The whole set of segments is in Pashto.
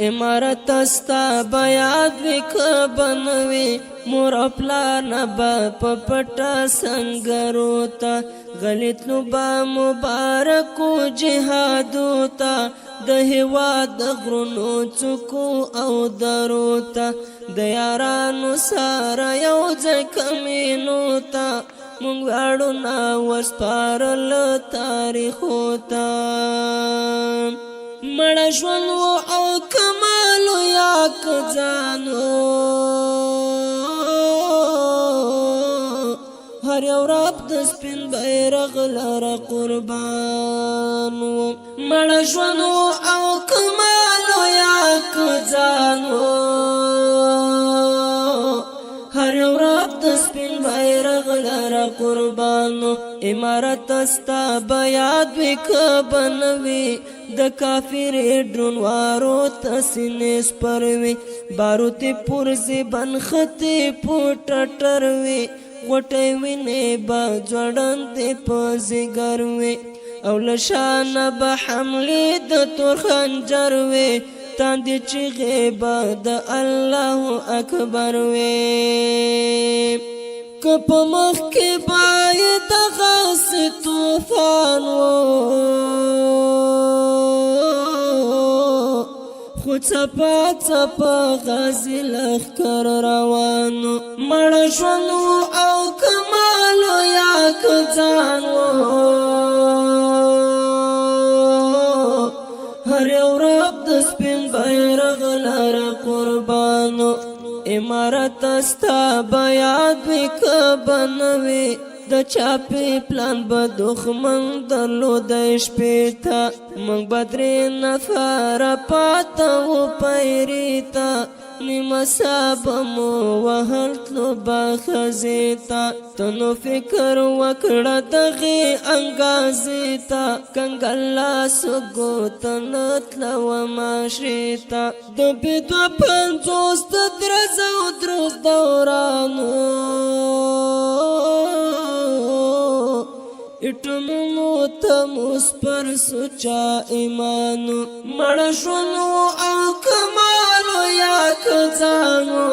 امارت ستا بیاد وی که بنوي، مور او پلار نه به په پټه سنګرو ته غلیتلو به مبارکو جهادو ته، د هیواد د غرونو څوکو او درو ته، د یارانو سره یو ځای کمینو ته، مونږ ویاړونه ورسپارل تاریخو ته. مړه ژوند او کمال یا ځانو، هر یو رب د سپین بیرغ لره قربان. مړه ژوند او کمال یا ځانو، هر یو رب د سپین بیرغ لره قربان. امارت ستا بیاد وی که بنوي، د کافر ډرونوارو تسینې سپروي، باروتي پرزي بنختي پټټروي، غوټۍ وینې به ځوړندې په ځیګر وي، او له شانه به حملې د تور خنجر وي، تاندې چیغې به د الله اکبر وي. که په مخ کې باید دغسې طوفان و، خو څپه څپه غازي لښکر روانو. مړه ژوند او کمال یا که ځان و، هر یو رب د سپین بیرغ لره قربانو. امارت ستا بیاد وی که بنوي، د چاپی پلان به دښمن درلود شپې ته، موږ به درې نفره پاته و پیري ته، نیمه ساه به مو وهل تلو به ښځې ته. ته نو فکر وکړه دغې انګازې ته، کنګل لاس ګوته نه تله وه ماشې ته، د بي 52 د درز او درز دورانو، اټمونو ته مو سپر سوچا ایمانو. مړه ژوند او کمال یا که ځانو،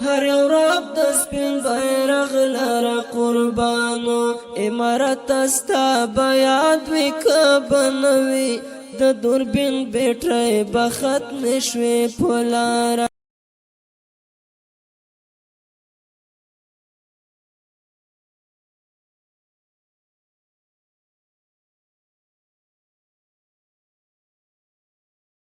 هر یو رب د سپین بیرغ لره قربانو. امارت ستا بیاد وی که بنوي، د دوربین بیټرۍ به ختمې شوې په لاره.